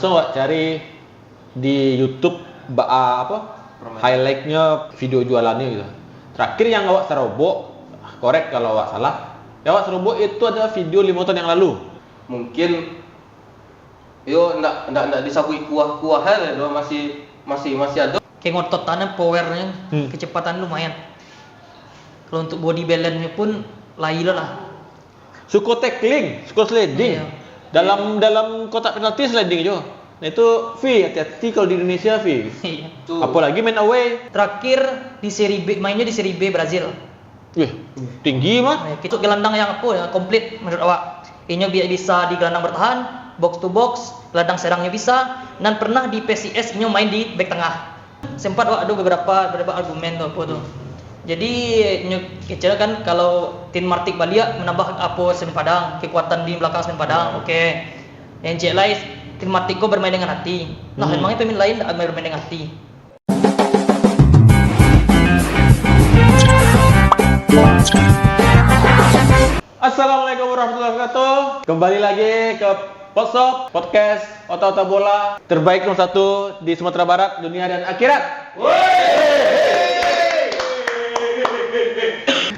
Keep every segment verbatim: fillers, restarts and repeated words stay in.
So, awak cari di YouTube ba-, apa? Highlight-nyo video jualannyo gitu. Terakhir yang awak sarobok, korek kalau awak salah. Yang awak sarobok itu adalah video limo tahun yang lalu. Mungkin, yo, ndak, ndak, ndak disabuik kuah-kuah aja doh, masih, masih, masih ado. Kayak ngotot tanah power-nyo, Hmm. kecepatan lumayan. Kalau untuk body balance-nyo pun lai lah. Suko tackling, suko sliding. Iya. Dalam, dalam kotak penalti sliding jo. Nah, itu V, hati-hati kalau di Indonesia, V. Iya. Apalagi main away. Terakhir di seri B, mainnya di seri B Brazil. Wih, tinggi mah. Eh, itu gelandang yang apa ya, komplit menurut awak. Inyo bi-, bisa di gelandang bertahan, box to box, gelandang serangnya bisa, dan pernah di P S I S inyo main di back tengah. Sempat awak ado beberapa, beberapa argumen tu apa tu. Jadi, nyo kecek kan kalau Tin Martik baliak menambah apa Semen Padang, kekuatan di belakang Semen Padang, oke. Yang cek lai, Tin Martik ko bermain dengan hati. Nah, Hmm. memangnya pemain lain ndak bermain dengan hati. Assalamualaikum warahmatullahi wabarakatuh. Kembali lagi ke Potsop, podcast otak-otak bola terbaik nomor satu di Sumatera Barat, dunia dan akhirat.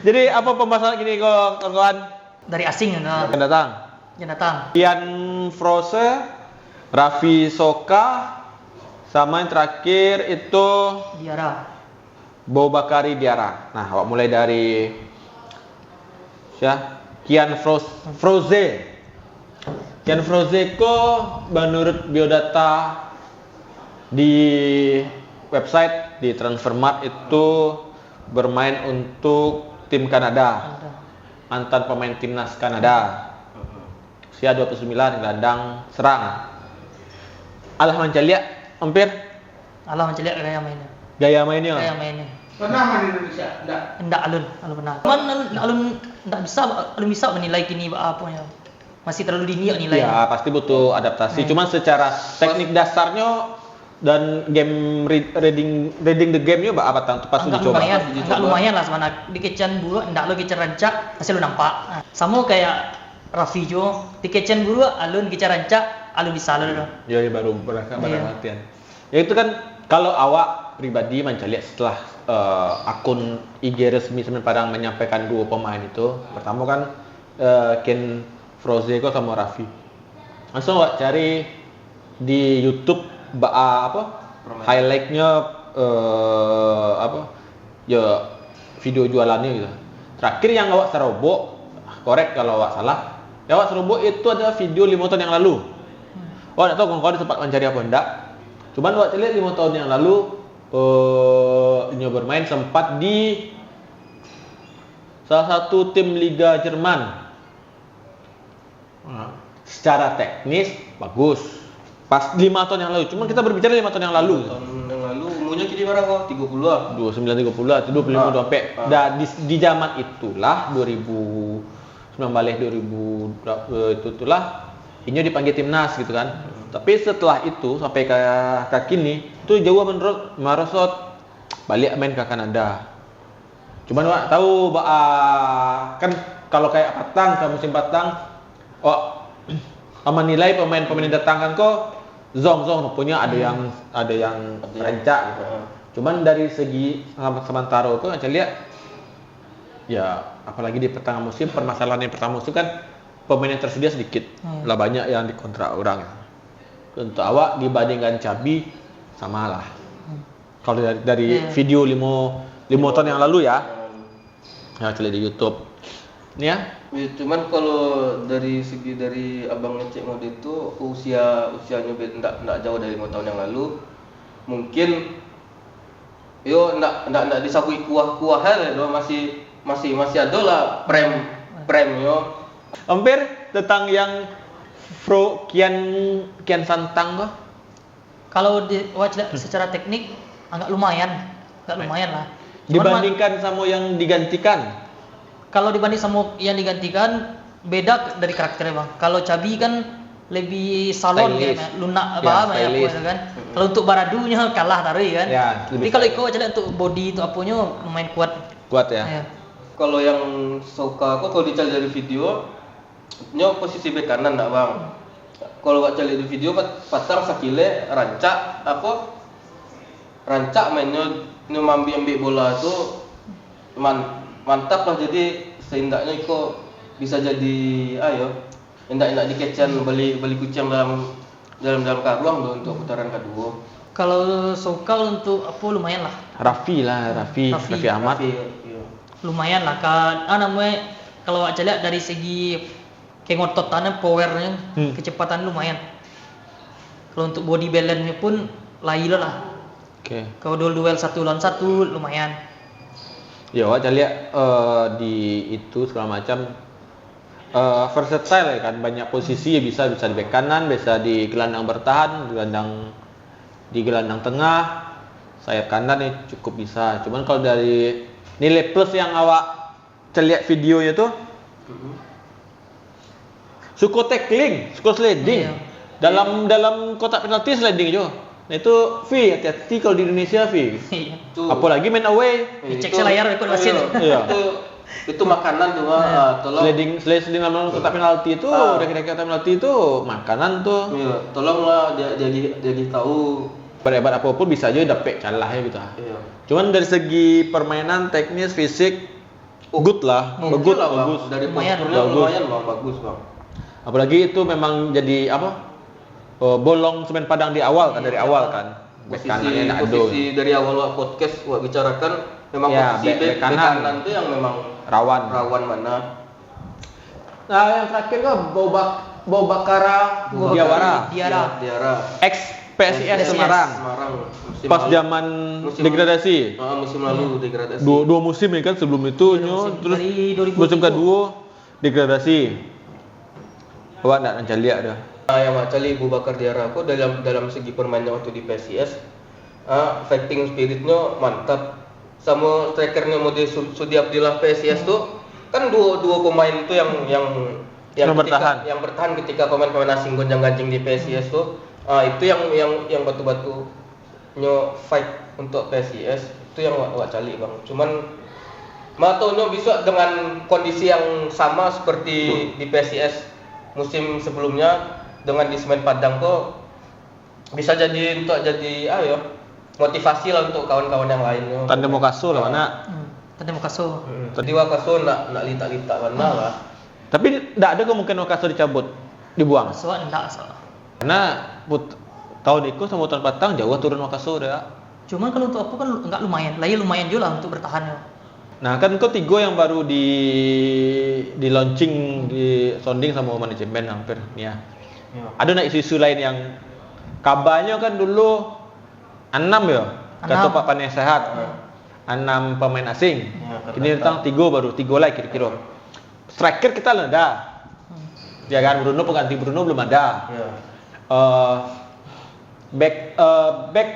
Jadi, apa pembahasan kini ko, kawan-kawan? Dari asing, nah. Yang datang. Yang datang. Kian Froese, Rafi Soka, sama yang terakhir itu Diarra. Boubakary Diarra. Nah, awak mulai dari sia? Kian Froese. Froese. Kian Froese ko, menurut biodata di website, di Transfermarkt itu bermain untuk tim Kanada. Kanada. Mantan pemain timnas Kanada. Usia dua puluh sembilan, gelandang serang. Alah mancaliak, Ampir? Alah mancaliak gaya mainnya. Gaya mainnya? Gaya mainnya. Pernah main di Indonesia? Ndak? Ndak, alun, alun pernah. Cuman alun, alun ndak bisa, alun bisa menilai kini ba-, apo nyo. Masih terlalu dini nilai. Ya, pasti butuh adaptasi. Hmm. Cuman secara teknik dasarnyo dan game re-, reading, reading the game-nyo ba-, apa tang tu pas Agak dicoba? Lumayan, agak lumayan lah sebenarnya. Dikecekan buruak, ndak lo kecekan rancak, masih lo nampak. Nah, samo kayak Rafi juo, dikecekan buruak, alun dikecekan rancak, alun bisa lo doh. Yo, yo, baru, baru, baru Iya. latihan. Ya, itu kan, kalau awak pribadi mancaliak setelah, eh, akun I G resmi Semen Padang menyampaikan duo pemain itu, pertama kan, eh, Kian Froese ko samo Rafi. Langsung awak cari di YouTube ba-, apa? Highlight-nyo, eh, apa? Yo, video jualannyo gitu. Terakhir yang awak sarobok, korek kalau awak salah, yang awak sarobok itu adalah video limo tahun yang lalu. Awak ndak tahu kawan-kawan sempat mancari apa ndak. Cuman awak caliak limo tahun yang lalu, eh, inyo bermain sempat di salah satu tim Liga Jerman. Ha, secara teknis, bagus. Pas lima tahun yang lalu. Cuma kita berbicara lima tahun yang lalu. Lima tahun yang lalu, umurnyo kini bara ko? Tigo puluah ah? Dua puluh sembilan, tigo puluh ah, atau dua puluh lima, Ah. dua puluh empat. Ah. Dah di, di zaman itulah, dua ribu sembilan belas, dua ribu, eh, itu, itulah, inyo dipanggil timnas gitu kan. Hmm. Tapi setelah itu, sampai ka, ka kini, tu jauh menurun, marosot. Baliak main ka Kanada. Cuman awak tahu, ba-, ah, kan kalau kayak patang, kayak musim patang, awak manilai pemain-pemain yang datang kan ko, zong-zong, ruponyo ado Hmm. yang, ado yang Ado yang rancak gitu. Heeh. Cuman dari segi sama-, samantaro tu, macam lihat, ya, apalagi di pertengahan musim, permasalahan yang pertama musim kan pemain yang tersedia sedikit. Hmm. Lah banyak yang dikontrak orang. Untuk awak dibandingkan Xabi, samalah. Hmm. Kalau dari, dari Iya. video limo, limo tahun yang lalu ya. Hmm. Ya, cari di YouTube. Ni ya. Ya, cuman kalau dari segi dari abang ngecek mode tu, usia, usianyo be-, ndak, ndak jauh dari limo tahun yang lalu. Mungkin, yo, ndak, ndak, ndak disabuik kuah-kuah lah, masih, masih, masih ado lah prem, premnyo. Ampir tentang yang Fro-, Kian, Kian Santang ko? Kalau di, wah, caliak secara teknik, agak lumayan. Agak lumayan lah. Cuman Dibandingkan samo yang digantikan? Kalau dibanding samo yang digantikan, beda dari karakter, Bang. Kalau Xabi kan lebih salon Stylish. Kayaknya, lunak Ya, apa, apa stylish. Itu kan. Kalau untuk baradunyo kalah taruh kan. Ya, Tapi lebih kalau stylish. Iko caliak untuk body, untuk aponyo lumayan kuat. Kuat ya? Ya. Kalau yang Soka ko, kalau dicari dari video, nyo posisi bek kanan ndak, Bang? Kalau awak caliak di video, Pat-, Patang sakilek rancak, apo, rancak mainnyo, nyo maambiak-ambiak bola tu man-, mantap lah. Jadi, saindaknyo iko bisa jadi, ayo, indak-indak dikecekan bali, bali kuciang dalam, dalam, dalam karuang tu untuk putaran kaduo. Kalau Sokal untuk apo, lumayan lah. Raffi lah, Raffi, Raffi. Raffi Ahmad. Raffi, iyo. Lumayan lah, ka-, ah, namonyo, kalau awak caliak dari segi kengototan, power-nyo, Hmm. kecepatan lumayan. Kalau untuk body balance-nyo pun lai lo lah. Oke. Kalau duel-duel satu lawan satu, lumayan. Yo, awak caliak, eh, di itu segala macam, eh, versatile ya kan, banyak posisi ya, bisa, bisa di back kanan, bisa di gelandang bertahan, gelandang, di gelandang tengah, sayap kanan ya cukup bisa. Cuman kalau dari nilai plus yang awak caliak videonyo tu, Mm-mm. suko tackling, suko sliding. Iya. Dalam, dalam kotak penalti sliding jo. Nah, itu, Vi, hati-hati kalau di Indonesia, Vi. Iya. Tu. Apalagi main away. Eh, Dicek itu, selayar ikut wasit. Iya. Iya. Itu, itu makanan tu, Bang. Iya. Ah, tolong. Sliding, sliding, sliding dalam kotak penalti tu, Ah. Dari kotak penalti tu makanan tu. Iya, tolonglah dia, dia, dia, dia tahu. Berebat apapun bisa aja dapet calah ya gitu. Iya. Cuman dari segi permainan, teknis, fisik, Oh. Good lah, Oke bagus, lah, Bang. Bagus. Dari Lumayan. Posturnya Bagus. Lumayan, Bang. Bagus, Bang. Apalagi itu memang jadi apa? Eh, bolong semen Padang di awal kan, Iya, dari iya. awal kan. Back Posisi, kanannya ndak ada. posisi dari awal wak podcast, wak bicarakan, memang Ya, posisi back, back, back back kanan. kanan tu yang memang Rawan. rawan mana. Nah, yang terakhir tu Bobak-, Bobakara Bobakara. Diawara. Diara. Diara. Ex P S I S P S I S. Semarang. Semarang, musim Pas lalu. zaman Musim degradasi. Ah, musim lalu Iya. degradasi. Dua, dua musim ya kan sebelum itu Iya, nyo, musim terus dari dua ribu tujuh. musim kedua degradasi. Awak ndak mencaliak dah. Ah, yang awak caliak Abu Bakar Diara ko dalam, dalam segi permainan waktu di P S I S, ah, fighting spiritnyo mantap. Samo strikernya mode Su-, Sudi Abdillah P S I S tu, kan duo, duo pemain tu yang, yang, yang Yang ketika, bertahan. yang bertahan ketika pemain-pemain asing gonjang-ganjing di P S I S tu. Ah, itu yang, yang, yang batu-batu nyo fight untuk P S I S, itu yang awak, awak caliak, Bang. Cuman, ma taunyo bisuak dengan kondisi yang sama seperti Betul. di P S I S musim sebelumnya, dengan di Semen Padang tu, bisa jadi untuk jadi, ah, yo, motivasi lah untuk kawan-kawan yang lain tu. Tanda mukaso lah, Ah. mana? Hmm, tanda mukaso. Hmm. Jadi wakaso nak, nak litak-litak mana Hmm. lah. Tapi ndak ada kemungkinan wakaso dicabut, dibuang? Wakaso ndak, so. Karena put-, tahun iko samo tahun patang jauh turun wakaso dah. Cuma kalau untuk apa kan lu-, nggak lumayan, lah ya lumayan juga lah untuk bertahan ya. Nah, kan kau tigo yang baru di, di launching, di sounding sama manajemen hampir ni ya. Ya. Ada nak isu-isu lain yang kabarnya kan dulu anam ya, kata Anam. Pak Panesehat. Ya. Anam pemain asing. Ya, kata Kini tak. datang tigo baru, tigo lah kira-kira. Striker kita lah dah. Hmm. Ya kan, Bruno pengganti Bruno belum ada. Ya. Eh, back, eh, back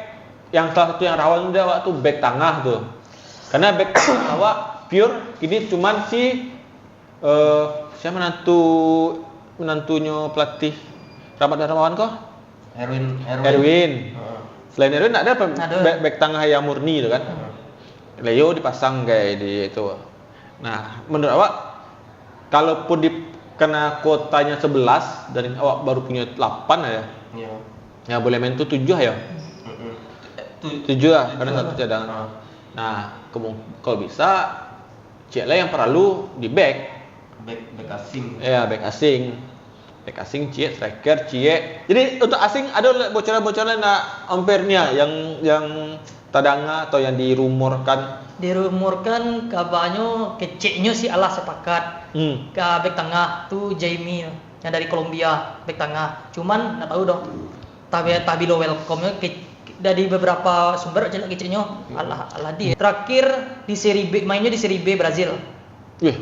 yang salah satu yang rawan dia awak tu back tangah tu. Karena back tangah awak pure kini cuman si, eh, siapa menantu, menantunyo pelatih Rahmat Darmawan ko? Erwin, Erwin. Erwin. Heeh. Selain Erwin, ada pe-, Ada. back, back tangah yang murni tu kan? Heeh. Leo dipasang kayak di itu. Nah, menurut awak, kalaupun di, karena kuotanya sebelas dan awak baru punya lapan aja, Iya. ya boleh main tu tujuh ya? Mm-mm. Eh, tu-, Tujuh lah, karena tujuh satu lah. cadangan. Ah. Nah, kemung-, kalau bisa, cek lah yang perlu di back. Back, back asing. Ya, back asing. Back asing ciek, striker ciek. Jadi, untuk asing, ada le-, bocoran-bocoran nak Ampir ni ah, yang, yang tadanga atau yang dirumorkan? Dirumorkan, kabanyo keceknyo si alah sapakat. Hmm. Ka back tangah tu Jamie, yang dari Kolombia, back tangah. Cuman, ndak tahu doh. Tapi, tapi lo welcome ke, dari beberapa sumber, jelas keceknyo, alah, alah di. Terakhir, di Serie B, mainnyo di Serie B Brazil. Wih,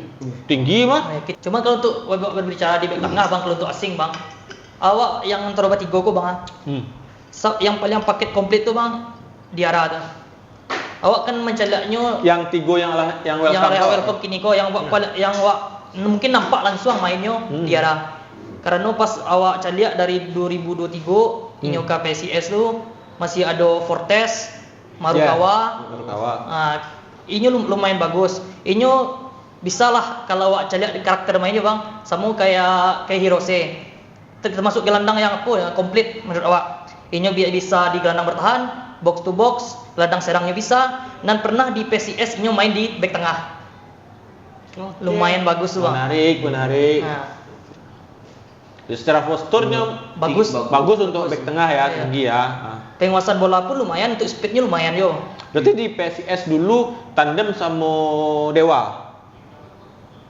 tinggi mah. Eh, ki-, cuma kalau untuk ber-, berbicara di back tengah, Bang, kalau untuk asing, Bang, awak yang taruh batigo ko, Bang, ah. Hmm. Sa-, yang paling paket komplit tu, Bang, Diarra tu. Awak kan mancaliaknyo Yang tigo yang lah, yang yang welcome lah, tu. welcome kini ko, yang awak Ya. pal-, yang awak mungkin nampak langsung mainnyo Hmm. Diarra. Karano pas awak caliak dari dua ribu dua tigo, Hmm. inyo ka P S I S tu, masih ado Fortes, Marukawa. Ya, Marukawa. Ah, inyo lum-, lumayan bagus. Inyo bisalah kalau awak caliak di karakter mainnyo, Bang, samo kayak, kayak Hirose. Termasuk gelandang yang apo, yang komplit menurut awak? Inyo bi-, bisa di gelandang bertahan, box to box, gelandang serangnyo bisa, nan pernah di P S I S inyo main di back tengah. Oke. Lumayan bagus tu, Bang. Menarik, menarik. Nah. Secara posturnya bagus. Bagus untuk back tengah ya, tinggi ya. Penguasaan bola pun lumayan, untuk speednya lumayan yo. Berarti di P S I S dulu tandem samo Dewa?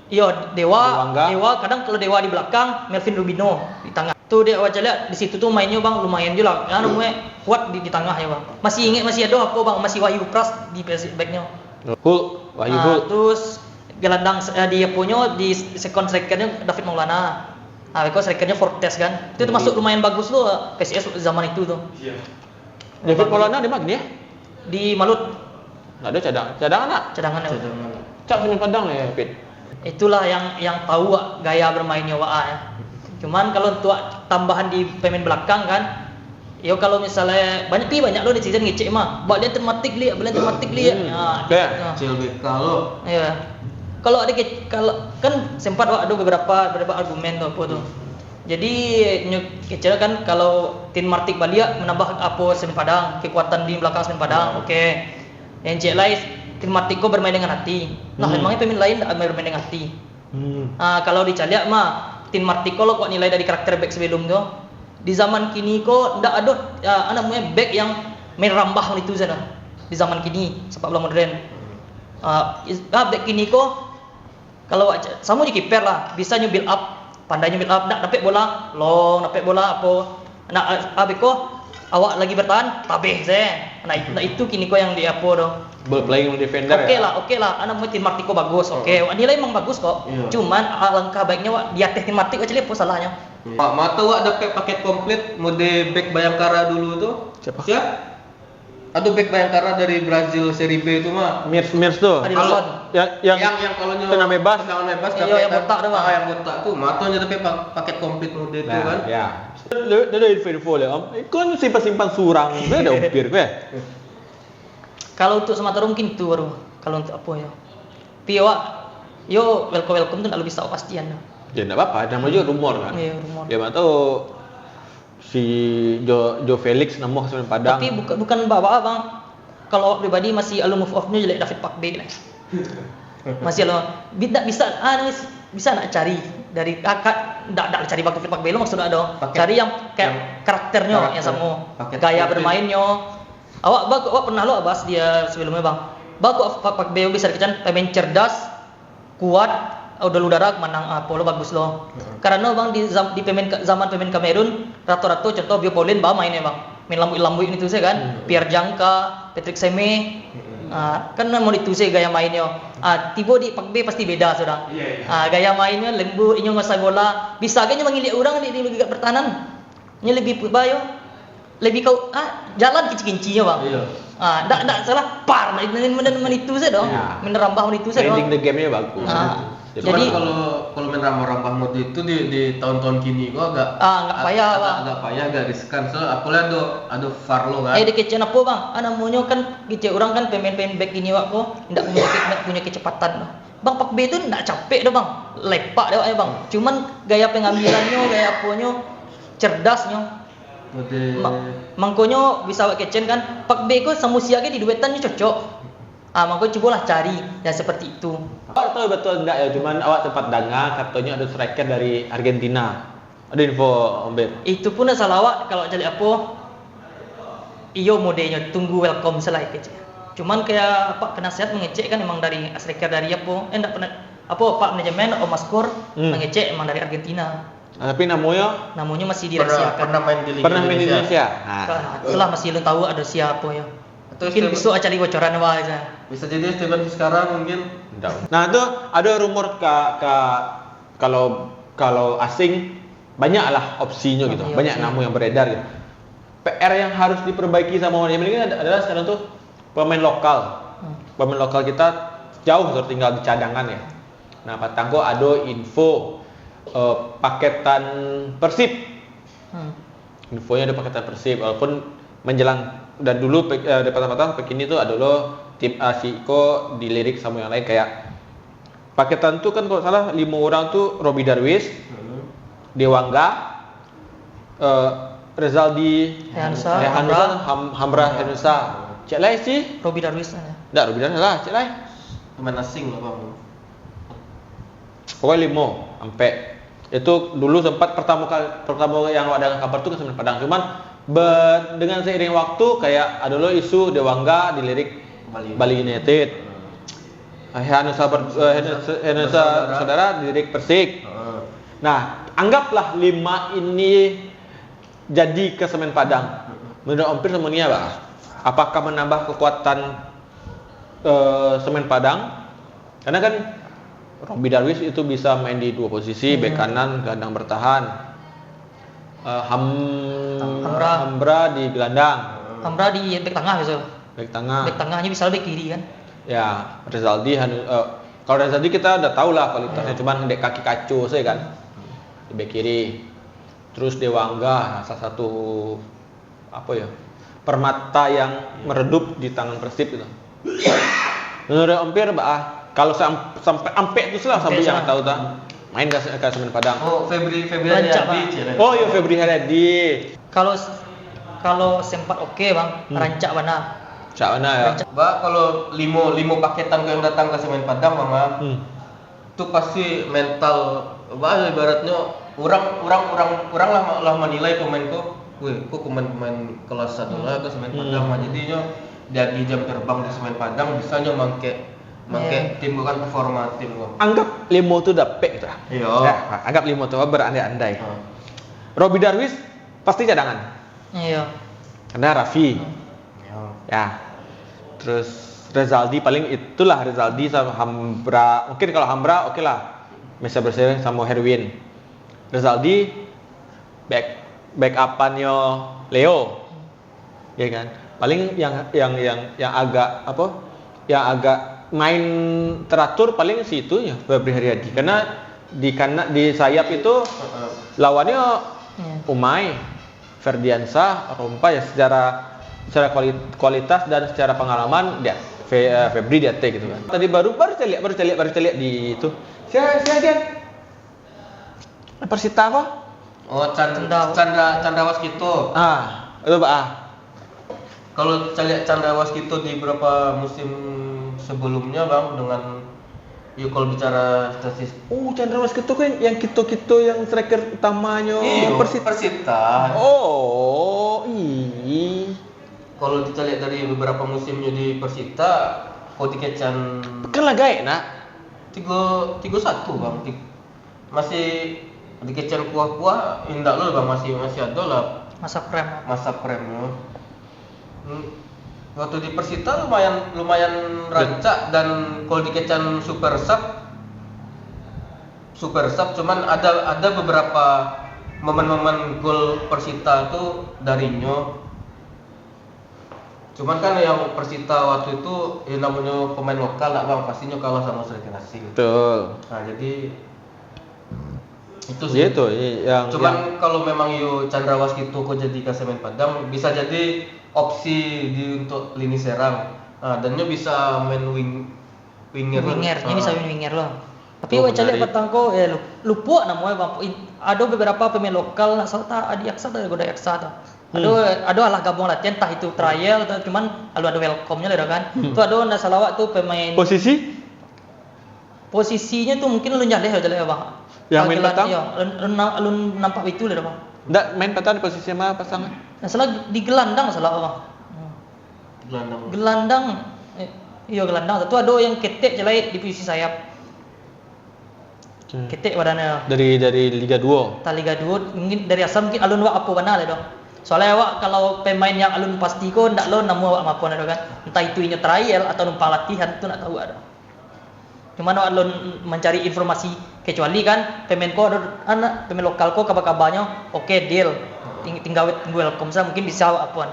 Iyo, Dewa, Dewa kadang kalau Dewa di belakang, Melvin Rubino di tangah. Tu dek awak caliak, di situ tu mainnyo, Bang, lumayan juo lah. Anu, kuat di, di tangah yo, Bang. Masih ingek, masih ado apo, Bang? Masih Wahyu Pras di P S I backnyo. Hulk, Wahyu Hulk. Terus gelandang, eh, di aponyo, di second striker-nyo David Maulana. Ah, beko striker-nyo Fortes kan. Itu termasuk lumayan bagus tu, P S I S zaman itu tu. Iya. David Maulana di ma kini? Di Malut. Ndak ado cadang-, cadangan nak? Cadangan yo. Cadangan. Cak Semen Padang yo, Pit. Itulah yang, yang tahu wak gaya bermainnyo wak, ah, ya. Cuman kalau untuk tambahan di pemain belakang kan, yo kalau misalnya banyak, pi banyak lo netizen ngecek mah, "Balian Tin Matic liak, balian Tin Matic liak." Hmm. Ya, oke. Nah. Kecil B K lo. Iya. Kalau ada ke-, kalau kan sempat wak ada beberapa, beberapa argumen tu apa tu. Jadi, nyo kecek kan, kalau Tin Matic baliak, menambah apo Semen Padang, kekuatan di belakang Semen Padang, oke. Yang cek lai, Tin Matic ko bermain dengan hati. Nah, emangnya pemain lain ndak bermain dengan hati? Hmm. Ah, kalau dicaliak mah, Tin Matic ko lo kuat nilai dari karakter back sebelum tu. Di zaman kini ko ndak ado, ah, anak muda back yang main rambah itu sajo. Di zaman kini, sepak bola modern. Ah, is-, ah, back kini ko Kalau awak ca-, samo jo kiper lah, bisa nyo build up, pandai nyo build up, nak dapek bola, long, dapek bola apo, nak, ah, abih ko, awak lagi bertahan, tabeh se. Nah, it-, nah, itu kini ko yang di apo tu. Ball playing defender. Oke lah, oke lah, anak murid Tin Matic ko bagus, oke. Awak nilai memang bagus kok. Iya. Cuman, alangkah baiknyo awak di ateh Tin Matic awak caliak apo salahnyo. Pak, ma tu awak dapek paket komplit mode back Bayangkara dulu tu? Siapa? Siap? Ado back Bayangkara dari Brazil Serie B tu mah. Mirs, Mirs tu. Kalau yang, yang, yang kalau nyo tendangan bebas. Tendangan bebas, iyo, yang botak tu, Bang. Ah, yang botak tu. Ma tu nyo tapi pa-, paket komplit mode tu kan. Ya. Dah, dah, dah info-info lah, Om. Kau simpan-simpan surang, dah, dah umpir, weh. Kalau untuk Sumatera mungkin tu baru. Kalau untuk apo yo? Pi awak, yo, welcome, welcome tu ndak lo bisa pastian tu. Ya, ndak apa-apa, namanya juga rumor kan. Iya, rumor. Ya, ma tu si Jo, Jo Felix namo ka Semen Padang. Tapi buka-, bukan baa, Bang. Kalau awak pribadi masih alun move on nyo jelek David Parkbey lah. Masih alun, bi-, ndak bisa, ah, ndak bis-, bisa nak cari dari, ah, ka-, ndak, ndak cari David Parkbey lo maksud awak tu. Paket. Cari yang kayak yang karakternyo yang samo. Paket komplit. Gaya bermainnyo. Awak ba-, awak pernah lo bahas dia sebelumnyo, Bang. Ba-, David Parkbey bisa dikecek pemain cerdas, kuat, ah, duel udara manang, ah, apo lo bagus lo. Heeh. Karano, Bang, di zam-, di pemain ka-, zaman pemain Kamerun, rato-rato contoh Bio Paulin ba main yo, Bang. Main lambuik-lambuik itu sajo kan. Hmm. Pierre Janka, Patrick Seme. Hmm. Ah, kan model itu sajo gaya mainnyo. Ah, tibo di Parkbey pasti beda surang. Iya, iya. Ah, gaya mainnyo lembut, inyo nguasai bola. Bisa gaya inyo mangiliak urang di, di, di pertahanan. Nyo lebih bayo, lebih kau, ah, jalan kinci-kincinya, Bang. Iya. Ah, ndak, ndak salah, par, main, main, main, main itu sajo dong. Iya. Main rambah main itu sajo dong. Reading the game-nya bagus. Ah. Jadi, cuman kalau, kalau main rambah-rambah mode itu di, di tahun-tahun kini kok agak, ah, agak payah, agak, Bang. Agak payah, agak riskan. So, apolah ado, ado var lo kan. Eh, dikecek apo, Bang? Ah, namonyo kan, kecek urang kan pemain-pemain back ini wak ko, ndak punyo ke-, ndak punyo kecepatan. Bang, Parkbey tu ndak capek doh, Bang. Lepak dek awak nyo, Bang. Cuman gaya pengambilannyo, gaya aponyo, cerdasnyo. Betul. Ma-, mangkonyo bisa awak kecek kan, Parkbey ko samo Siak ge di duetan nyo cocok. Ah, mangko cubolah cari yang seperti itu. Awak tahu betul ndak yo, cuman awak sempat danga katonyo ado striker dari Argentina. Ado info, Om Ber? Itu pun salah awak, kalau cari apo, iyo modenyo, tunggu welcome se lah kecek. Cuman kayak apo, penasihat mangecek kan emang dari striker dari apo, eh, ndak pernah, apo, Pak Manajemen, Om Askor, hmm, mangecek emang dari Argentina. Ah, tapi namonyo? Namonyo masih dirahasiakan. Pernah, pernah main di Liga Indonesia. Pernah main di Indonesia. Ah. Ka-, itulah masih alun tahu ado sia yo. Atau mungkin Steven, besok cari bocoran awak aja. Bisa jadi Steven Vizcarra mungkin. Ndak. Nah, tu ado rumor ka, ka, kalau, kalau asing, banyaklah opsinyo gitu. Iya, banyak opsi. Namo yang beredar gitu. P R yang harus diperbaiki sama manajemen ini ad-, adalah sekarang tuh pemain lokal. Hmm. Pemain lokal kita jauh tertinggal di cadangan ya. Nah, patang ko ado info, eh, paketan Persib. Hmm. Infonyo ado paketan Persib, walaupun menjelang dan dulu pe-, eh, di patang-patang pekini tu ado lo tim A si ko dilirik samo yang lain kayak paketan tu kan kalau salah limo urang tu Robi Darwis, hmm, Dewangga, Eh, Rezaldi, Rehansa, Rehansa, Hamra. Ham-, Hamra, Hamra. Rehansa. Cek lai si? Robi Darwis, eh. Ndak, Robi Darwis lah, cek lai. Pemain asing lah, Bang. Pokoknya limo, ampek. Itu dulu sempat pertama kali, pertama yang ada kabar tu ka Semen Padang. Cuman, be-, dengan seiring waktu, kayak ada lo isu Dewangga dilirik Bali. Bali United. Hmm. Rehansa ber-, eh, Rehansa, Rehansa Bersaudara. Bersaudara dilirik Persik. Hmm. Nah, anggaplah lima ini jadi ka Semen Padang. Menurut Ompir semuanya apa? Apakah menambah kekuatan, eh, Semen Padang? Karena kan Robi Darwis itu bisa main di dua posisi, hmm, bek kanan, gelandang bertahan. Eh, Ham-, Hamra. Hamra di gelandang. Hamra di bek tangah biasa. Bek tangah. Bek tangahnyo bisa bek kiri kan? Ya, Rezaldi, Hanu-, eh, kalau Rezaldi kita udah tahu lah kualitasnya, ya, cuman dek kaki kaco saja kan. Di bek kiri. Terus Dewangga, salah satu, apa ya, permata yang, ya, meredup di tangan Persib gitu. Menurut Ompir, ba-, ah, kalau sam-, sampai ampek tu lah, sampai yang tahu ta, main ka, ka Semen Padang. Oh, Febri, Febri Haryadi, cik. Oh, iya, Febri Haryadi. Kalau s-, kalau sempat oke, Bang, hmm, rancak bana. Rancak bana, ya. Rancak. Ba, kalau limo, limo paketan ko yang datang ka Semen Padang, Bang, ah. Hmm. Tu pasti mental, bah, ibaratnyo urang, urang, urang, urang lah, lah manilai pemain ko, "Weh, ko pemain-pemain kelas satu lah ka Semen Padang lah." Hmm. Jadinyo diagiah jam terbang di Semen Padang, bisanyo mangkek, mangkek, iya, tim ko kan, performa tim ko. Anggap limo tu dapek gitu lah. Iya. Ya, anggap limo tu berandai-andai. Hmm. Robi Darwis pasti cadangan. Iya. Karena Raffi. Hmm. Ya. Ya. Terus Rezaldi, paling itulah Rezaldi sama Hamra. Mungkin kalau Hamra, oke lah. Bisa bersaing sama Herwin. Rezaldi, back, backupannya Leo. Ya kan? Paling yang, yang, yang, yang agak, apa? Yang agak main teratur paling si itu ya, Febri Haryadi. Karena di kana-, di sayap itu, heeh, lawannya, iya, Umai. Ferdiansyah, Rompa ya secara, secara kuali-, kualitas dan secara pengalaman dia Fe-, eh, Febri di ateh gitu kan. Tadi baru, baru caliak, baru caliak, baru caliak di itu. Sia, sia dia? Persita apa? Oh, Can-, Candra. Candra, Candra Waskito. Ah, itu, Pak, ah. Kalau caliak Candra Waskito di beberapa musim sebelumnya, Bang, dengan Yo, kalau bicara statistik. Oh, Candra Waskito kan yang kito-kito yang striker utamanyo. Iyo, Persita. Persita. Oh, ih. Kalau kita lihat dari beberapa musimnya di Persita, kok dikecek kan lah gaek, nak? Tigo, tigo satu, Bang. Ti-, masih dikecek kuah-kuah, indak lo, Bang, masih, masih ada lah. Masa prem. Masa prem, yo. Hmm, waktu di Persita lumayan, lumayan rancak, dan kalau dikecek Super Sub, Super Sub, cuman ada, ada beberapa momen-momen gol Persita tu darinyo. Cuman kan yang Persita waktu itu, ya namonyo pemain lokal lah, Bang, pastinyo kalah samo striker asing. Betul. Nah, jadi Itu sih. Iya tuh, i-, yang, cuman yang kalau memang yo Candra Waskito ko jadi ka Semen Padang, bisa jadi opsi di untuk lini serang. Nah, dan nyo bisa main wing, winger. Winger, nyo bisa main winger lo. Tapi awak caliak patang ko, eh, lu-, lupo namonyo, Bang. In-, ado beberapa pemain lokal, nak salah ta, Adi Aksa atau Godai Aksa tu. Ado, ado alah gabuang latihan, entah itu trial atau cuman lalu ado welcome-nyo lah kan. Tu ado ndak salah awak tu pemain. Posisi? Posisinyo tu mungkin alun jaleh, jaleh, Bang. Yang main patang? Iyo, alun, alun na-, alun nampak baitu lah, Bang. Ndak main patang di posisi ma pasang? Nah, salah di gelandang salah, Bang. Gelandang. Gelandang, eh, iyo, gelandang. Tu ado yang ketek jaleh di posisi sayap. Hmm. Ketek badannyo. Dari, dari Liga duo? Entah Liga duo, mungkin dari asal mungkin alun awak apo bana lah tu. Soalnyo awak kalau pemain yang alun pasti ko, ndak lo namo awak mapo ndak tu kan. Entah itu inyo trial atau numpang latihan, tu ndak tahu awak tu. Cuman awak alun mancari informasi, kecuali kan pemain ko ado, anak pemain lokal ko kaba-kabanyo, oke, deal. Ting-, tingga, tingga welcome sajo, mungkin bisa awak apoan.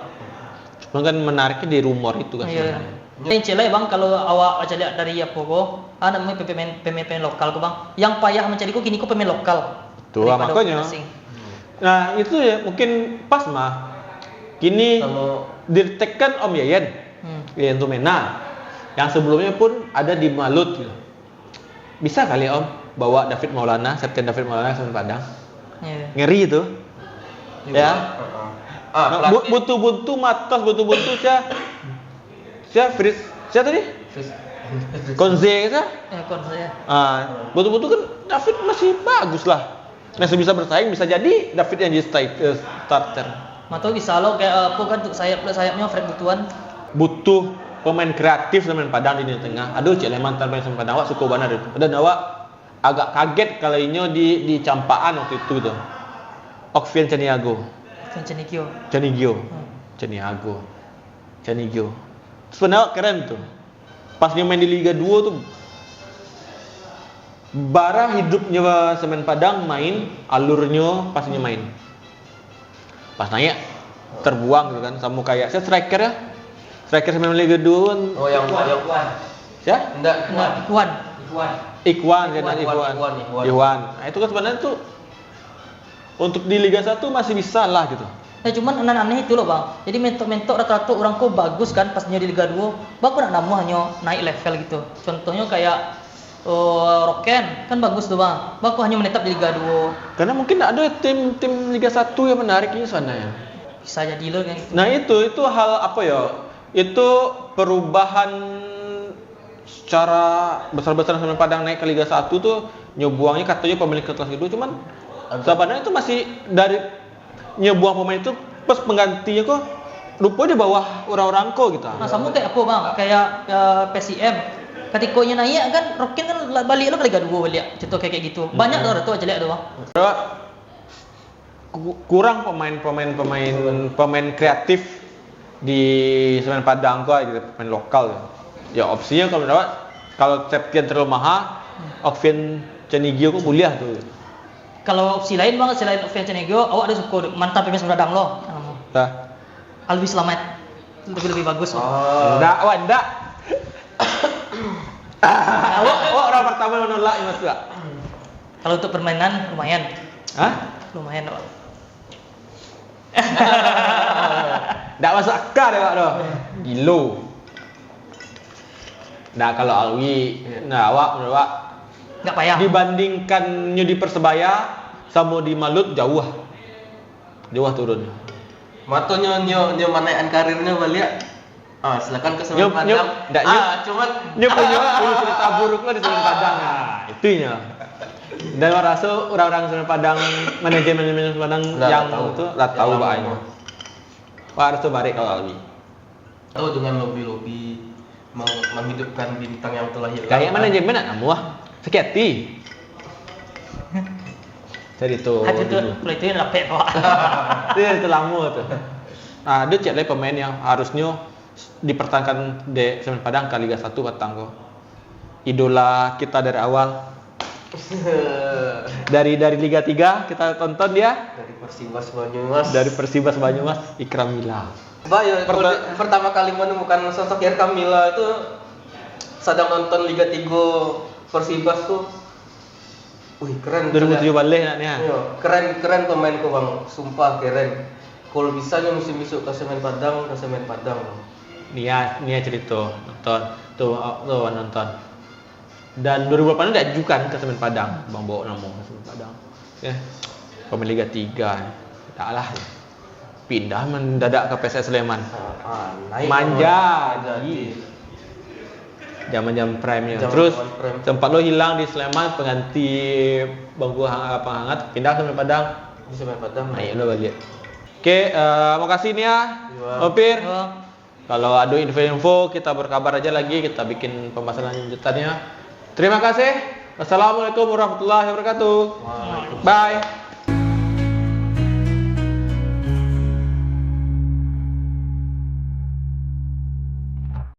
Cuman kan menariknyo di rumor itu kan. Iyo. Sebenarnya. Yang cek lai, Bang, kalau awak caliak dari apo ko, ah, namonyo pemain, pemain, pemain lokal ko, Bang. Yang payah mancari ko kini ko pemain lokal. Betul, daripada makonyo. Pemain asing. Nah, itu ya mungkin pas mah. Kini ditekan Om Yayan. Hmm. Yayan Tumena. Yang sebelumnya pun ada di Malut gitu. Bisa kali, Om, bawa David Maulana, Septian David Maulana ke Semen Padang. Iya. Ngeri itu. Ya. Heeh. Ah, nah, bu-, pelatih. Buntu-buntu matos, buntu-buntu sia? Sia Fritz, sia tadi? Fritz. Konze sia? Eh, Konze. Ah, buntu-buntu kan David masih bagus lah. Nah, sebisa bersaing, bisa jadi David yang jadi stri-, eh, starter. Mato bisa lo kayak, eh, apa kan, untuk sayap, sayapnya Fred butuhan. Butuh pemain kreatif Semen Padang di lini tengah. Aduh, cek leh mantan pemain Semen Padang, awak suko bana tu. Dan awak agak kaget kalau inyo di, dicampakan waktu itu tu. Octavian Caniago. Octavian Canigio. Canigio. Hmm. Caniago. Canigio. Sebenarnya keren tu. Pas nyo main di Liga duo tu, bara hidupnyo Semen Padang main, alurnyo pas nyo main. Pas naik, terbuang gitu kan, samo kayak, sia striker ya? Striker Semen Liga duo kan? Oh, yang, yang Sia? Ndak, Ikhwan. Ikhwan. Ikhwan, Ikhwan, Ikhwan, Ikhwan. Ikhwan, Ikhwan. Ikhwan. Nah, itu kan sebenarnya tuh untuk di Liga satu masih bisa lah gitu. Nah, cuman nan aneh itu loh, Bang. Jadi mentok-mentok rata-rata urang ko bagus kan pas nyo di Liga duo. Baa kok nak namuah nyo naik level gitu. Contohnyo kayak, oh, Roken kan bagus tuh, Bang. Baa kok hanyo menetap di Liga duo. Karena mungkin ndak ado tim-tim Liga satu yang menarik ini sebenarnya. Bisa jadi lo kan gitu. Nah, itu, itu hal apa ya? Itu perubahan secara besar-besaran Semen Padang naik ke Liga satu tuh, nyo buangnyo katonyo pemain kelas kedua, cuman sabananyo itu masih dari nyo buang pemain itu, pas penggantinyo ko rupo di bawah urang-urang ko gitu. Nah, samo kayak apa, Bang? Kayak, eh, P S I M. Katiko nyo naik kan, Roken kan la-, balik lo ke Liga duo balik. Contoh kayak, kayak gitu. Banyak tuh, tu aja lihat tuh, Bang. Ku-, kurang pemain, pemain, pemain, pemain kreatif di Semen Padang ko gitu, pemain lokal gitu. Ya, opsinya kalau dapat, kalau Septian terlalu mahal, Octavian Canigio ko buliah tu. Kalau opsi lain, Bang, selain Octavian Canigio, awak ada suko tu, mantan pemain Semen Padang lo. Dah. Alwi Slamet. Lebih-lebih bagus. Oh. Ndak, wah, ndak. Awak, awak orang pertama yang menolak, Mas, Wak. Kalau untuk permainan, lumayan. Hah? Lumayan, Wak. Ndak masuk akal deh, Wak, tu. Gilo. Nah, kalau Alwi, nah, awak, menurut awak, nggak payah. Dibandingkan nyo di Persebaya, samo di Malut, jauh. Jauh turun. Mato nyo, nyo, nyo manaikan karirnyo baliak. Ah, silakan ke Semen Padang. Nyo, ndak, nyo, ah, cuman nyo punyo, punyo cerita buruk lah di Semen Padang. Ah, itu nyo. Dan maraso urang-urang Semen Padang, manajemen Semen Padang yang tu lah tahu bahanyo. Wah, harus tu barik kalau Alwi. Atau dengan lobi-lobi meng-, menghidupkan bintang yang telah hilang. Kayak manajemen nak namuah. Sakit hati. Jadi tu. Hati tu, dulu. Kalau itu yang rapek, Pak. Itu yang terlama tu. Nah, ada cek lagi pemain yang harusnya dipertahankan di Semen Padang ke Liga satu batang ko. Idola kita dari awal. Dari, dari Liga tiga kita tonton dia. Dari Persibas Banyumas. Dari Persibas Banyumas, Ikram Bilal. Bah, yo, pertama kali menemukan sosok Ikram Bilal itu sadang nonton Liga tiga Persibas tu. Wih, keren. Dua ribu tujuh belas nak ni, ah. Iyo, keren, keren pemain ko, Bang. Sumpah keren. Kalau bisa nyo musim besok ka Semen Padang, ka Semen Padang, Bang. Nia, nia cerita nonton. Tu, tu nonton. Dan dua ribu lapan tu diajukan ka Semen Padang, Bang, bawa namo ka Semen Padang. Ya. Pemain Liga tiga. Tak lah. Pindah mendadak ka P S S Sleman. Ah, ah, naik. Manja. Zaman-zaman prime-nya. Zaman-zaman prime. Terus sempat lo hilang di Sleman, pengganti bangku hang-, apa, hangat, pindah ke Semen Padang. Di Semen Padang. Naik lo balik. Oke, eh, makasih nih ya, Opir. Kalau ada info-info, kita berkabar aja lagi, kita bikin pembahasan lanjutannya. Terima kasih. Wassalamualaikum warahmatullahi wabarakatuh. Waalaikumsalam. Bye.